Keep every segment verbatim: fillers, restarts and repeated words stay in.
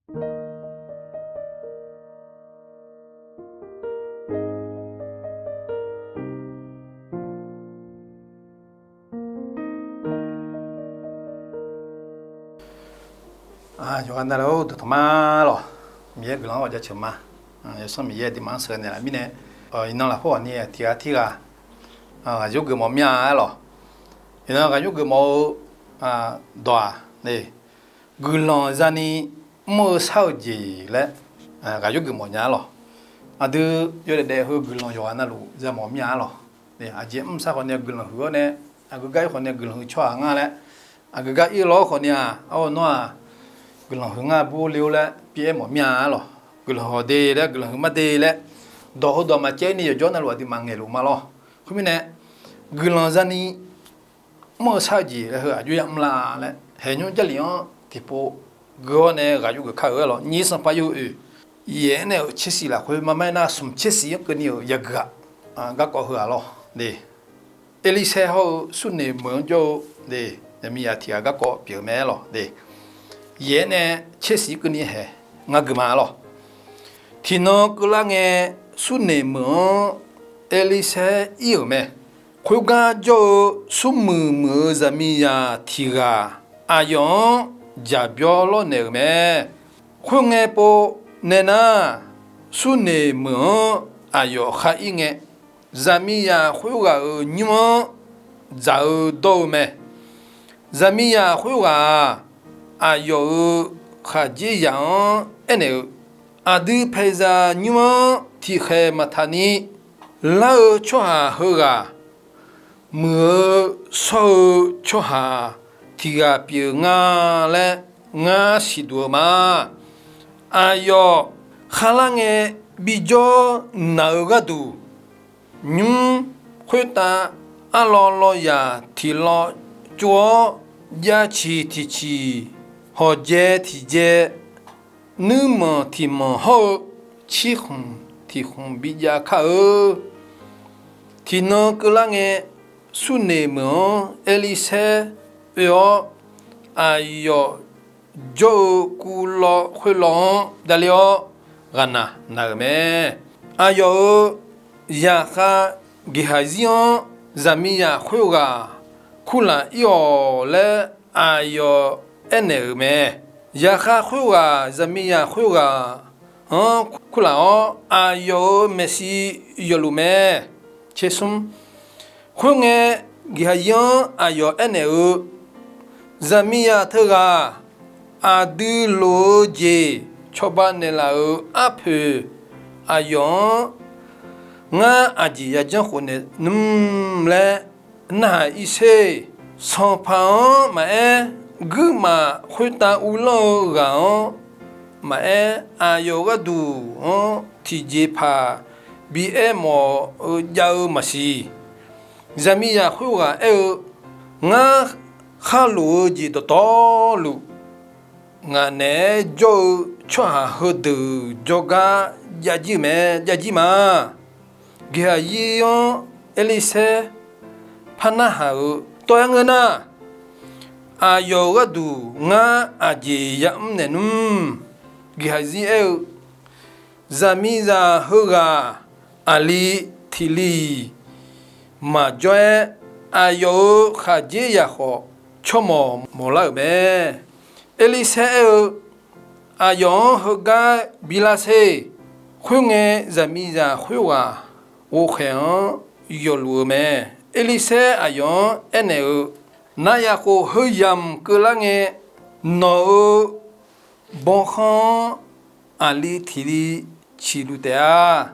Yawqghaq navluf-eu dawqtawq ma lawq. Miqyaer guiqlanq-anr ghawqjaceuq ma. Yawsanr Miqyaer aqduimaf-anr sheuqghae naeqlaf mirnae, iqnan lafkhoer ghawqni tiqghaq tirghaq ghaq yur geufmawf mir-a aer lawq. Iqnan ghaq yur geufmawf-eu dawq-aq, guiqlanq zani mr-eu shar-eu jeq laer ghaq yur geufmawf nya-a lawq. Aqdui yawdaef daef heu guiqlanq yawqghaq navluf yamawf mir-a aer lawq. Aqjeq mr shar khawf ni guiqlanq huiq-awr nae, aqgeu gar ir khawf ni guiqlanq huiq tsawrhaq ngar laer, aqgeu gar ir law-awr khawf ni-aq, ar nawr-aq guiqlanq huiq ngar bur le-or laer bi aer mawf mir-a aer lawq. Guiqlanq huiq de laer, guiqlanq huiq mar de laer, dawq heudawq maqcaev ni yawqjawr navluf aqduimaf ngaeqluf ma lawr. Khoermirnae, guiqlanq zani mr-eu shar-eu jeq laer heu aqjox yamr la laer, haeqnymr Jarlif-anr tiqpov gui-awr nae ghaq yur geuf kar-euq aer lawq. Nyiq sanqpaq yawhuiq oeq yaef-aer nae-euq tsersiq lafkhoer mar mar aer nar, smq tsersiq-anr keuvni-euq yagaq-aq, garkawv heu-aq lawr de. Erlirsaer hawr-eu Surneq meuq-anr jawr-eu de, zaqmiqzaq tiq ghaq garkawv pyeuf-eu mae aer lawq de. Yaef-aer nae tsersiq keuvni haeq ngar gui ma lawr. Tiqnan keuvlar ngae, Surneq meuq-anr Erlirsaer ir-euq mae. Khoergar jawr-eu smrmuiq muiq-eu zaqmiqzaq tiq ghaq aqyawf-anr jaqbyawr lawrnaeq-euq mae. Khoerngae pov nae nar, Surneq meuq-anr aqyawf khar ir ngae, zaqmiqzaq khoerghaq-euq nymr-anr dzaq-eu dawr-eu mae. Zaqmiqzaq khoerghaq-aq, aqyawf-euq khaqdzerzaq-anr aernaeq-eu, Aqdui paeqzaq nymr-anr tiqkhaeq maqtaq ni lar-eu tsawrhaq heughaq, muiq-eu shawr-eu tsawrhaq tiq ghaq pyeuf nga laer ngar siqduq-eu ma. Aqyawf kharlar ngae bijawr naq-eu gharduq, nymr khoertav arlawr lawryaq tiq lawr tsov-awr, jav ciq tiq ciq, hawq jae tiq jae, nuirmanq tiq manq hawr-eu, cirkhmq tiq khmq bijav kar-eu. Tiqnan keuvlar ngae, Surneq meuq-anr Erlirsaer oe-awr, aqyawf jawr-eu kuvlawv khoerlawv-anr davler-awr, ghaqnaq naq-euq mae. Aqyawf-euq zaqkhav Geqhaqzir-anr, Zaqmiqzaq khoerghaq kurlaf ir-awq laer aqyawf aernaeq-euq mae. Zaqkhav khoerghaq Zaqmiqzaq khoerghaq-anr kurlaf-awr, aqyawf-euq maeqshi yawfluf mae. Tsersmr. Khoerngae, Geqhaqzir-anr aqyawf aernaeq-eu, Zaqmiqzaq teughaq aqdui loq-eu jeq cawba naeqlaf-euq arpoeq aqyawf-anr ngar aqjeq yajanr khofnaeq nmr laer narhaq ir sher. Sanqpaq-anr maqaer, guirmaf khoertav uvlanr-eu ghaq-anr maqaer, aqyawf gharduq-anr tiqjeqpaq bi aermawf-eu jav-eu maqsiq. Zaqmiqzaq khoerghaq aer-eu, Ngar khar loq-eu jeq dawqtawvluf, ngaq naeq-aer jawr-eu tsawrhaq heudeuq jawrgar jav jir-eu mae, jav jir ma. Geqhaqzir-anr Erlirsaer par narhaq-euq tawv-aer ngeur nar, aqyawf-euq gharduq ngar aqjeq yamr naeq nmr. Geqhaqzir aer-eu, Zaqmiqzaq heughaq aqli tiq li-iq maqjawr-aer, aqyawf-euq khaqdzerzaq khawf tsawrmawq mawqlar-euq mae. Erlirsaer aer-eu, Aqyawf-anr heugar bilar sher. Khoerngae, zaqmiqzaq khoerghaq ghovkhaeq-anr yawfluf-eu mae. Erlirsaer aqyawf-anr aernaeq-eu, Nar yaqkhof heu yamq keuvlar ngae, nawq-euq bawkhanr-anr aqli tiq li ciqluf taef-a.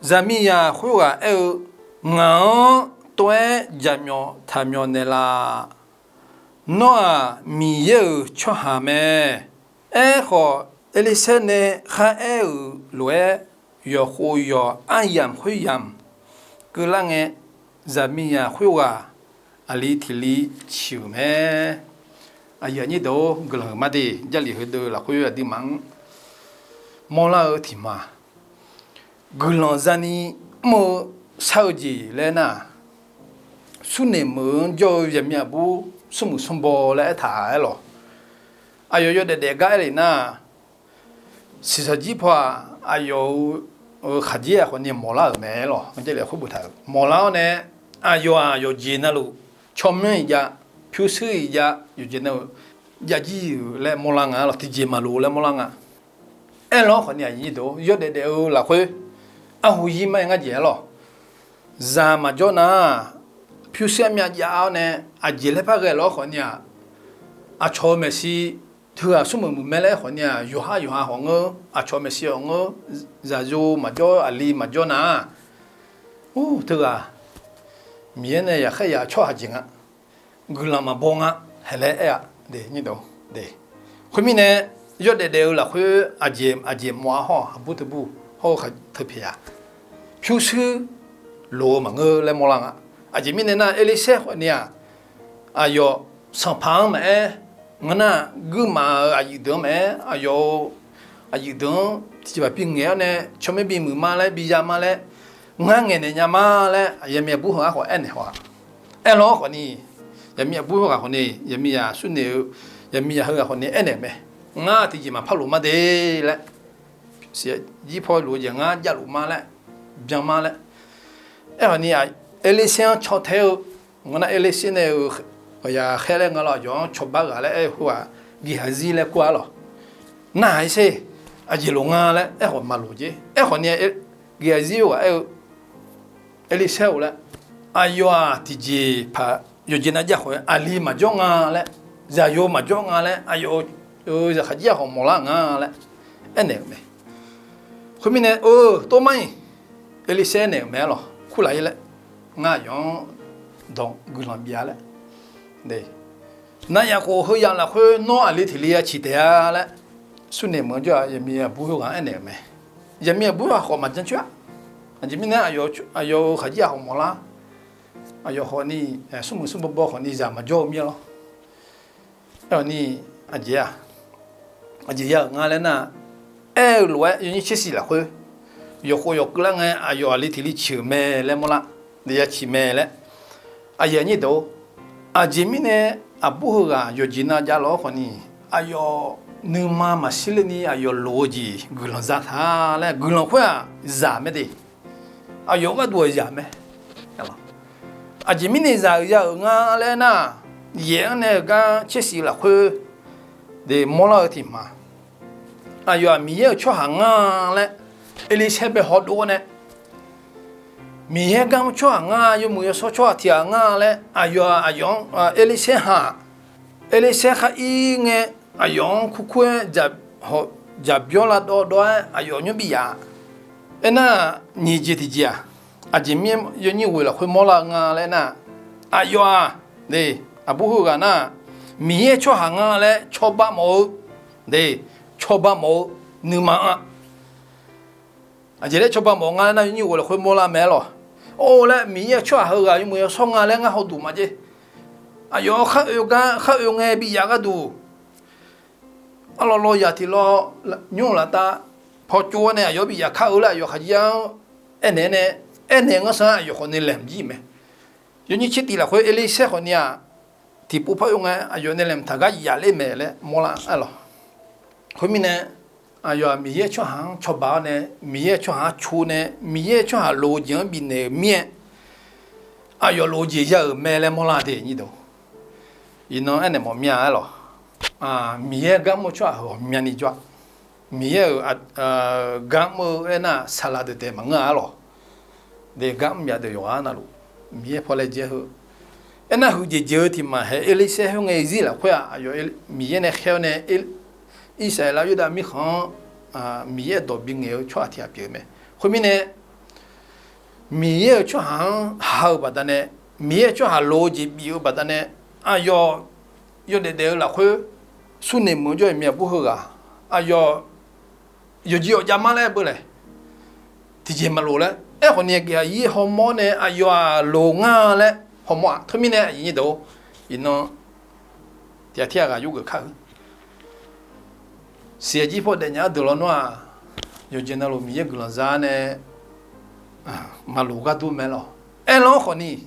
Zaqmiqzaq khoerghaq aer-eu, Ngaq-anr tov-aer jaqmyawf taqmyawf naeqlaf. Nawr-aq, Miqyaer-euq tsawrhaq mae. Aerkhawf, Erlirsaer nae kharaer-euq lof-aer, yawqkhof yawq aryamq khoeryamq keuvlar ngae, zaqmiqzaq khoerghaq aqli tiq li ciq-euq mae. Aqyuif aqnyir deuq-or, guiqlanq-euq mar de, Jarlif heudeuq lafkhoer aqduimaf-anr mawrlar-eu tiq ma. Guiqlanq zani mr-eu shar-eu jeq laer nar, Surneq meuq-anr jawr-eu zaqmiq aqbur smrmuiq smrbaw laer aertaq-aer lawq. Aqyawf yawdaef daef gar aer lef nar, Siqsaqjir paw-aq, aqyawf-euq khaqdzer-aq khawfni mawqlar-euq mae lawq. Ngar Jarlif khoer boftaq-euq mawqlar-awr nae, aqyawf-aq yawqjeq navluf tsawrmyanr-iq jav, pyurshuir-iq jav, yawqjeq navluf javjir-euq laer mawrlar nga lawq. Tiqjeq maqloq laer mawrlar nga. Aerlar-awr khawfni aqyuif aqnyir deuq, yawdaef daef-eu lafkhoer arhu yir mar-aer ngar jeq-aer lawq. Zaq maqjawr nar, pyurshuir armyav jav-awr nae, aqjeq laer par ghae lof-aer khawfni-aq, aqcawq-eu maeqshi teughaq smrmuiq muiq mae laer aerkhawfni-aq, yawqhar yawqha hawq ngeur, aqcawq maeqshi hawq ngeur, zaqyo maqjawr, aqli maqjawr nar, or, teughaq Miqyaer nae yaqkhaer yaf tsawrhaq jeq nga, guiqlanq maqbaw nga, haeq laer aer-a. Khoermirnae, yawdaef daef-eu lafkhoer aqjeq aqjeq mawf-a hawr, aqbur teu bur hawr-eu khaq teu pyaeq-a, pyurshuir loq-eu maqngeur laer mawrlar nga. Aqjeq mirnae nar, Erlirsaer khawfni-aq, aqyawf sanqpaq-anr maqaer, ngeur nar, guirmaf-euq aqyuif deuq-anr maqaer, aqyawf-euq aqyuif deuq-anr tiqjeq baq bingaeq-awr nae, tsawrmyanr bimuiq ma laer, biya ma laer, ngar ngaeqnaeq nya ma laer, aqyuif aqmir aqbur heughaq khawf aernaeq haw-aq. Aerlar-awr khawfni, yaqmir aqbur heughaq khawfni, yaqmir yaq surnaeq-eu, yaqmir yaq heughaq khawfni aernaeq-euq mae. Ngar tiqjeq maqpar luf ma de laer, siqjir paw luf-eu jeq ngar javluf ma laer, byan ma laer. Aerkhawfni, Erlirsaer-anr caw tae-eu, ngeur nar, Erlirsaer nae-euq ghawqya khaer laer nga lawr, aqyawf-anr cawba ghaq laer aer-eu khoer-aq, Geqhaqzir laer kur-a lawq. Narhaq-ir sher, aqjeq loq nga laer aerkhawf maqloq jer. Aerkhawfni, Geqhaqzir-eu ghaq aer-eu, Erlirsaer-euq laer, aqyawf-aq tiqjeq paq yawqjeq nav jav khawf-eu aqli maqjawr nga laer, zaqyo maqjawr nga laer, aqyawf-euq zaqkhav jir-aq khawf mawqlar nga laer aernaeq-euq mae. Khoermirnae, eu, tov mar-iq, Erlirsaer naeq-euq mae-a lawq, kurlaf-ir laer, ngar aqyawf-anr dawq guiqlanq bif-a laer. Nar yaf khof heu yamq lafkhoer nawr aqli tiq li ya ciq taef-a laer, surnaeq meuq-eu jawr-aq, yaqmir aqbur heughaq aernaeq-euq mae. Yaqmir aqbur heughaq khawf maqjan coer-a. Aqjeq mirnae, aqyawf-euq khaqjir-aq khawf mawqlar, aqyawf khawfni, smrmuiq smrbaw baw khawfni zaq maqjawr-eu mir-a lawr. Aerkhawfni, aqjeq-aq, aqjeq ya-euq nga laer nar, aer-eu lof-aer yawnyir tser siq lafkhoer, yawqkhof yawqkeuv lar ngae aqyawf aqli tiq li ciq-euq mae laer mawrlar, ya ciq mae laer. Aqyuif aqnyir deuq-or, aqjeq mirnae aqbur heughaq yawqjeq nav jav lawq-awr khawfni, aqyawf nuima maqshir ler ni aqyawf loq-eu jeq guiqlanq zataq laer, guiqlanq khoer-aq zaq mae de. Aqyawf-eu gharduq-aq zaq mae. Aqjeq mirnae zaq-euq ya-euq nga laer nar, yaeq-anr nae-eu gar tser siq lafkhoer de mawrlar-eu tiq hmq, aqyawf-aq Miqyaer-euq tsawrhaq nga laer Erlirsaer bae hawdov-awr nae, Miqyaer garmr tsawrhaq nga, yawmuiq yawshawr tsawrhaq tiq ghaq nga laer aqyawf-aq aqyawf-anr Erlirsaer ha, Erlirsaer khar ir ngae, aqyawf-anr kurkur-aer dzaqbyawr lavdawv dawv-aer aqyawf nymr bif yaf-a. Aernar, nyiq jeq tiqjeq-aq, aqjeq mir-aer yawnyir ghoeq lafkhoer mawrlar-eu nga laer nar, aqyawf-aq, aqbur heughaq nar, Miqyaer tsawrhaq nga laer cawba mawf-eu, cawba mawf-eu nuima-anr-a. Aqjeq laer cawba mawf-eu nga laer nar, yawnyir ghoeq lafkhoer mawrlar mae-aer lawq. Or laer, Miqyaer-euq tsawrhaq heughaq yawmuiq yawshawr nga laer ngar hawduq maqjav. Aqyawf-anr khar oe gar khar oe ngae bif yaf gharduq, arlawv lawv yaq tiq lawv nymr laftav paw tsov-awr nae aqyawf bif yaf kar-eu laer aqyawf khaqjir-anr aernaeq-aer nae, aernaeq ngar sar aqyawf khawfni laeqhmq jir mae. Yawnyir tser tiq lafkhoer Erlirsaer khawfni-aq, tiqpov par oe ngae aqyawf nae laeqhmq taq gar yaf ler mae laer mawrlar-aer lawq. Khoermirnae, aqyawf-aq Miqyaer tsawrhaq-anr cawba-awr nae, Miqyaer tsawrhaq-anr cu nae, Miqyaer tsawrhaq loq-eu jeq-anr bifnaeq-euq mir-aer, aqyawf loq-eu jeq ya-euq mae laer mawrlar de nyir deuq. Iqnan aernaeq mawf mir-a-aer lawq. Miqyaer garmr-eu tsawrhaq heu ghawqmyani jawr-a. Miqyaer-euq garmr-eu aernar, saqlaq deuq taef maqngeur-a-aer lawq. De garmr yaf deuq yawqghaq navluf, Miqyaer pawlaejae heu. Aernar, huiqjeq jeq-eu tiq maqhae Erlirsaer khoerngae zir lafkhoer-aq, aqyawf Miqyaer nae khaer-awr nae, Irsaqleqlav Yurdav mirkhanq-anr Miqyaer-euq dawq bingaeq-eu tsawrhaq tiq ghaq pyeuf-eu mae. Khoermirnae, Miqyaer-euq tsawrhaq-anr ha-eu baqdanae, Miqyaer-euq tsawrhaq loq-eu jeq bif-eu baqdanae, aqyawf yawdaef daef-eu lafkhoer surnaeq meuq-eu jawr-eu aqmir aqbur heughaq, aqyawf yawqjeq yawqjav mar laer beu laer, tiqjeq maqloq laer aerkhawf ni, aqyuif aqnyir hawmawr nae aqyawf-aq loq ngar laer hawmawr-aq. Teumirnae aqyuif aqnyir deuq-or, iqnan tiq ghaq tir ghaq ghaq yurgeuf kar-eu. Siqjir paw daefnya-anr deuq lawnmr-aq, yawqjeq navluf Miqyaer guiqlanq za nae maqloq ghardur mae lawq. Aerlanr khawf ni,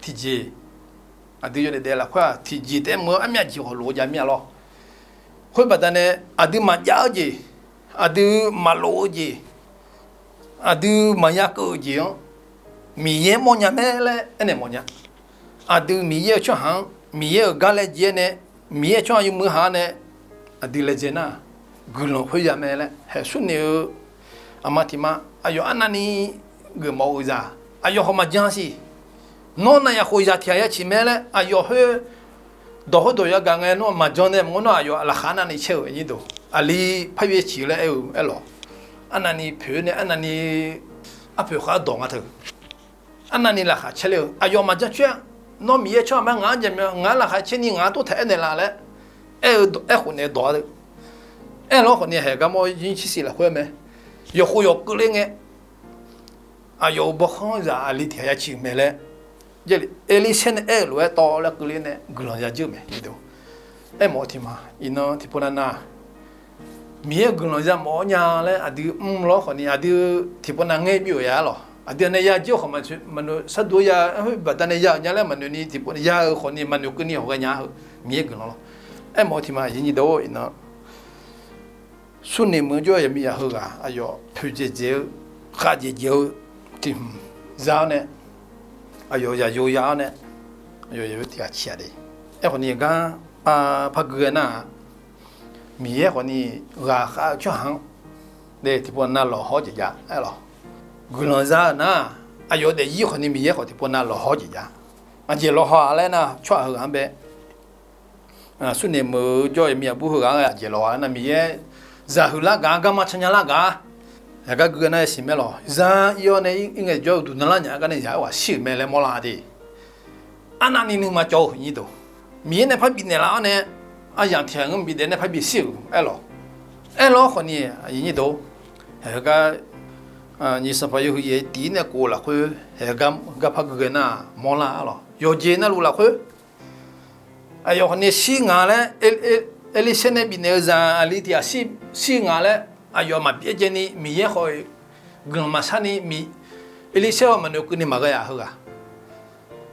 tiqjeq, aqdui yawdaef daef lafkhoer-aq, tiqjeq taef meuq-eu armyav jeq khawf loq-eu jav mir-a lawr. Khoer baqdanae aqdui maqjav-eu jeq, aqdui maqlof-eu jeq, aqdui maqya keuv-euq jeq-anr Miqyaer mawrnya mae laer aernaeq mawfnya. Aqdui Miqyaer-euq tsawrhaq-anr Miqyaer-euq gar laejae-aer nae, Miqyaer-euq tsawrhaq yawmuiq haq-awr nae aqdui laejae nar, guiqlanq khoerya mae laer haeq surni-eu aqma tiqma aqyawf arnavni geufmawf-eu zaq aqyawf khawf maqjan siq. Nawr nav yaqkhof zaq tiq ghaq ya ciq mae laer aqyawf khoer dawq khoerdawq yagaq ngae nawr maqjan nae maqngeur, nawr aqyawf laqkhaq arnavni caer-euq nyir deuq aqli parbi ciq laer aer-eu aerlawq. Arnavni poeq-eu nae arnavni arpoeq khaq-awr dawq nga teu. Arnavni laqkhaq caer ler-eu aqyawf maqjan coer-a. Nawr Miqyaer tsawrhaq ma ngaq-anr jaqmyawf ngaq-anr laqkhaq caer ni ngaq-anr tov taq aernaeq laf laer aer-eu aerkhof naeq-eu dawq-a deuq. Aerlawr khawf ni haeq gar mawr yir cirsiq lafkhoer mae. Yawqkhof yawq keuvle ngae aqyawf-euq bawrkhanr zaq aqli tiq ghaq ya ciq-eu mae laer Jarlif Erlirsaer nae aer-euq lof-aer tawv laer keuvle nae guiqlanq ya dzeur-eu mae. Aermawf-eu tiqma iqnan tiqpov navnav Miqyaer-euq guiqlanq yamawf-awr nya laer aqdui mr lawr khawf ni aqdui tiqpov nav ngaer bi-euq ya-ar lawq. Aqdui anae ya dzeur-eu khawf maqnoeq sharduq-aer ya khoer baqdanae ya-euq nya laer maqnoeq ni tiqpov ya-euq khawf ni maqnoeq keuvni hawq ghae nya-eu Miqyaer guiqlanq lawr. Aermawf-eu tiqma aqyuif aqnyir deuq-or iqnan Surni meuq-eu jawr-eu yaqmiqyaq heughaq aqyawf poeqdzaeq dzaeq-eu khavdzaeq dzaeq-eu tiq hmq za-awr nae aqyawf yaqyo ya-awr nae aqyawf yaqyo tiq ghaq ciq-a de. Aerkhawf ni gar par gui ghae nar-aq, Miqyaer khawf ni ghaqkhav-eu tsawrhaq-anr de tiqpov nav lawqhaw-awr jeq jav aerlawq. Guiqlanq za-eu nar-aq aqyawf daefzir khawf ni Miqyaer khawf tiqpov nav lawqhaw-awr jeq jav. Aqjeq lawqhaw-aq laer nar tsawrhaq heughaq-anr bae Surni meuq-eu jawr-eu yaqmiqyaq bur heughaq-anr aqjeq lawqhaw-aq nar Miqyaer zaqhuiq lar gaq-a garma caw nya lar gaq-a. Yaqgar gui ghae nar yasiq mae lawq. Zar ir-awr nae ir ngae jawr-eu uqduq nanlar nya-eu gar nae zaq-aer ghaq shir-euq mae laer mawrlar-a de. Arnavni nuima cawv-eu heuq nyir deuq Miqyaer nae par bifnaeq laf-awr nae aryamq tiq ghaq-anr bifnaeq nae par bishir-euq aerlawq. Aerlawr khawf ni aqyuif aqnyir deuq-or, haeq heugar nyiq sanqpaq yawhuiq yaeq tiq-ir nae khof-eu lafkhoer haeq gar par gui ghae nar mawrlar-a lawq. Yawqjeq navluf lafkhoer aqyawf khawf ni shir nga laer, Erlirsaer nae bifnaeq-eu zaq aqli tiq ghaq shir nga laer aqyawf maqbi-aer jaeni Miqyaer khawf-iq guiqlanq maqsharni, Erlirsaer-awr maqnoeq keuvni maqghae-aq heughaq.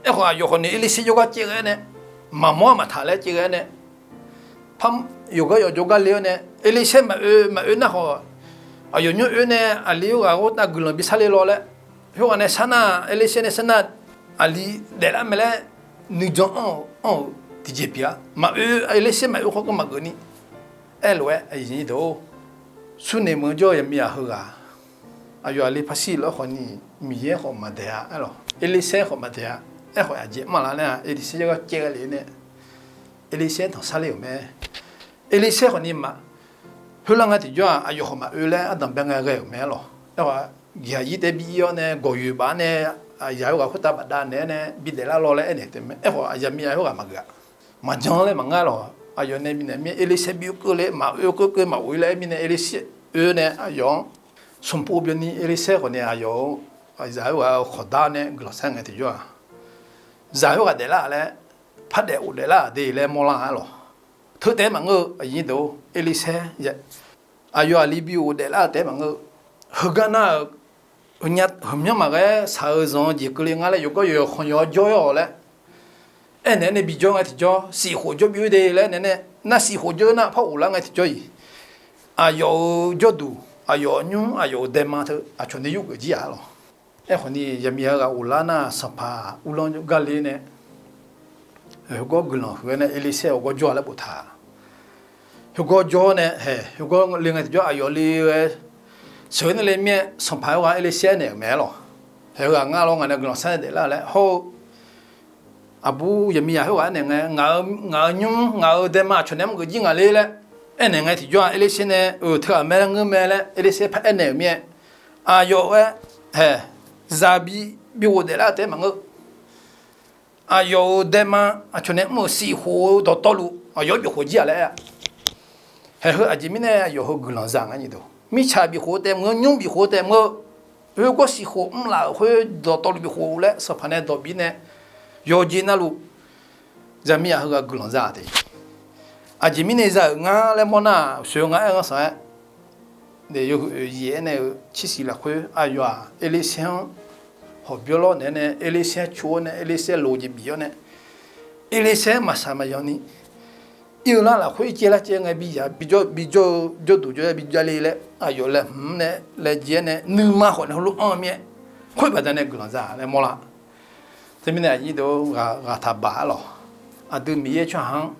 Aerkhawf aqyawf khawf ni Erlirsaer jawrgar caev ghae-aer nae maqmawr-a maqtaq laer caev ghae-aer nae par yawqgar yawqjawr gar le-awr nae Erlirsaer maqoe maqoe nar khawf aqyawf nymr oe nae aqli khoerghaq ghoertav guiqlanq bishar le lawr laer khoerghaq nae sharnar Erlirsaer nae sharnar aqli daeflar mae laer nuijan anr-eu anr-eu tiqjeq pyeuf-a. Maqoe Erlirsaer maqoe khawr keuv maqgeuf ni aerlof-aer aqyuif aqnyir deuq-or, Surni meuq-eu jawr-eu yaqmiqyaq heughaq aqyawf aqli par shir lawr khawf ni Miqyaer khawf maqdaeq-a aerlawq. Erlirsaer khawf maqdaeq-a. Aerkhawf aqjeq maqlar laer-aq Erlirsaer jawrgar caev ghae le nae Erlirsaer tanqsar le-euq mae. Erlirsaer khawf ni ma khoerlar nga tiqjawr-aq aqyawf khawf maqoe laer ardanq bae ngae ghae-euq mae aerlawq. Aerkhawf giqhaq yir tae bi ir-awr nae gawqyoeq baf-awr nae aqyawf khoerghaq khoertav bafdav naeq-aer nae bidaef lar lawr laer aernaeq taef mae. Aerkhawf aqyawf yaqmiqyaq khoerghaq maqgeuf-a. Maqjan laer maqngar lawq. Aqyawf nae bifnaeq mir-aer Erlirsaer bi oe keuv le maqoe keuv keuv maqof-ir laer mirnae Erlirsaer oe nae aqyawf-anr sanqpov byanni Erlirsaer khawf ni aqyawf-euq zaq khoerghaq-eu khawqdar nae guiqlanq sar ngae tiqjawr-aq zaq khoerghaq daeflar laer par daef of daeflar de laer mawrlar-a lawq. Teu taef-aer maqngeur-eu aqyuif aqnyir deuq-or, Erlirsaer aqyawf aqli bi of daeflar-eu taef-aer maqngeur-eu, heugar nar-euq heunya heumyanr maqghae-aer shaq-eu zanq-eu jeq keuvle nga laer yawqgawr yawqkhanq yawq-awr jawr-awq laer aernaeq-aer nae bijawr ngae tiqjawr, siq khof jawr bi-eu de laer aernaeq nae, nar siq khof jawr nar par of lar ngae tiqjawr-iq, aqyawf-euq jawrduq, aqyawf-euq nymr, aqyawf-euq daema teu aqcawq nae yurgeuf jir-a lawq. Aerkhawf ni yaqmiq-a ghaq of lar nar sanqpaq uvlanr gar le nae, heugar guiqlanq huiq-aer nae Erlirsaer heugar jawr-a laer boftaq. Heugar jawr nae haeq heugar le ngae tiqjawr aqyawf le-aer sheuq-ir nae le mir-aer sanqpaq heughaq Erlirsaer naeq-euq mae-aer lawq. Haeq heughaq ngar lawr ngaq nae guiqlanq sar nae daeflar laer hawr-eu aqbur yaqmiqzaq khoerghaq aernaeq ngae, ngaq-euq nymr ngaq-euq daema aqcawq naeq-aer maqgeuf jir ngaq le laer aernaeq ngae tiqjawr-aq, Erlirsaer nae-euq teughaq mae ngeur mae laer Erlirsaer paraer naeq-euq mir-aer, aqyawf-aer haeq zaq bi bi ghof daeflar-eu taef-aer maqngeur. Aqyawf-euq daema aqcawq naeq mr-euq siq khof-eu dawqtawvluf aqyawf-anr bif khof jir-aq laer aer-a. Haeq heu aqjeq mirnae aqyawf heu guiqlanq za nga nyi deuq, mirtsaq bif khof-eu taef maqngeur, nymr bif khof-eu taef maqngeur, heugar siq khof mrlaf-euq khoer dawqtawvluf bif khof laer sanqpaq nae dawq bif nae yawqjeq navluf zaqmiqzaq heughaq guiqlanq za-a te. Aqjeq mirnae za-euq ngar laer mawrnar-aq, soeq-eu nga aer-eu ngar sanq-aer, yawhuiq oeq yaef-aer nae-eu cirsiq lafkhoer aqyawf-aq Erlirsaer-anr hawqbyawr lawr naeq-aer nae Erlirsaer cu-awr nae Erlirsaer loq jeq bif-awr nae Erlirsaer maqsaq maqyanq ni ir-eu lar lafkhoer ircaev lar caev ngae bi yaq bijawr bijawr-eu jawrduq jawr-aer bi javle laer aqyawf laeqhmq nae laejae-aer nae nuima khawf nae heulof-anr-eu mir-aer, khoer baqdanae guiqlanq za laer mawrlar. Teumirnae aqnyir deuq-or, ghaq taqbaq-ar lawq. Aqdui Miqyaer tsawrhaq-anr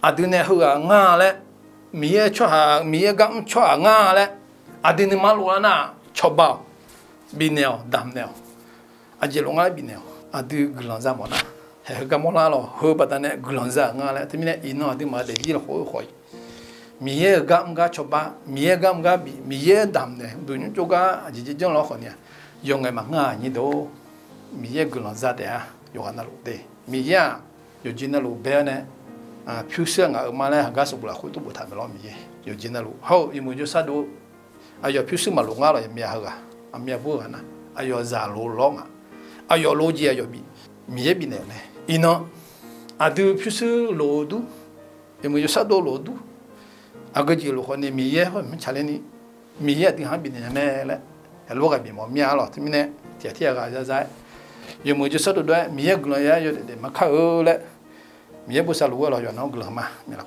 aqdui nae heughaq ngar laer, Miqyaer tsawrhaq, Miqyaer gar mr tsawrhaq ngar laer, aqdui nuima loflar nar-aq cawba-awq, bifnaeq-awq, damqnaeq-awq. Aqjeq lof ngar laer bifnaeq-awq. Aqdui guiqlanq za mawf nar, haeq heugar mawrlar lawq, heu baqdanae guiqlanq za-euq nga laer. Teumirnae iqnan aqduimaf-eu daefzir lafkhoer-eu khawf-iq Miqyaer-euq gar mr gar cawba, Miqyaer gar mr gar bif, Miqyaer damqnaeq, duq nymr tsov gar aqjeq jeq janr lawr khawf ni-aq, yawqngaeq maqngeur-a aqnyir deuq-or. Miqyaer guiqlanq za taef-a. Yawqghaq navluf de, Miqyaer-aq yawqjeq navluf bae-awr nae pyurshuir-aq ngaq-euq ma laer heugar sanqbof lafkhoer tov boftaq mae lawr. Miqyaer yawqjeq navluf hawr-eu yawmuiq jawrshar dov aqyawf pyurshuir maqlof ngar lawq, yaqmyav heughaq, aqmyav bur-eu ghaq nar aqyawf zaq loq lawr ngaq, aqyawf loq jeq aqyawf bif, Miqyaer bifnaeq-euq mae. Iqnan aqdui pyurshuir loq-eu dur, yawmuiq jawrshar dov loq-eu dur, aqgeu jeq lof khawf ni Miqyaer khoer mr tsaqler ni, Miqyaer aqdui haq-anr bifnaeq nya mae laer, aqlof ghaq bif mawf mir-a lawq. Teumirnae tiq ghaq tir ghaq za za-aer, yawmuiq jawrshar dov dov-aer Miqyaer guiqlanq ya-aer yawdaef daef ma kar-eu laer, Miqyaer bosav luf-eu lawq, yawqnan-anr guiqlanq ma mae laf.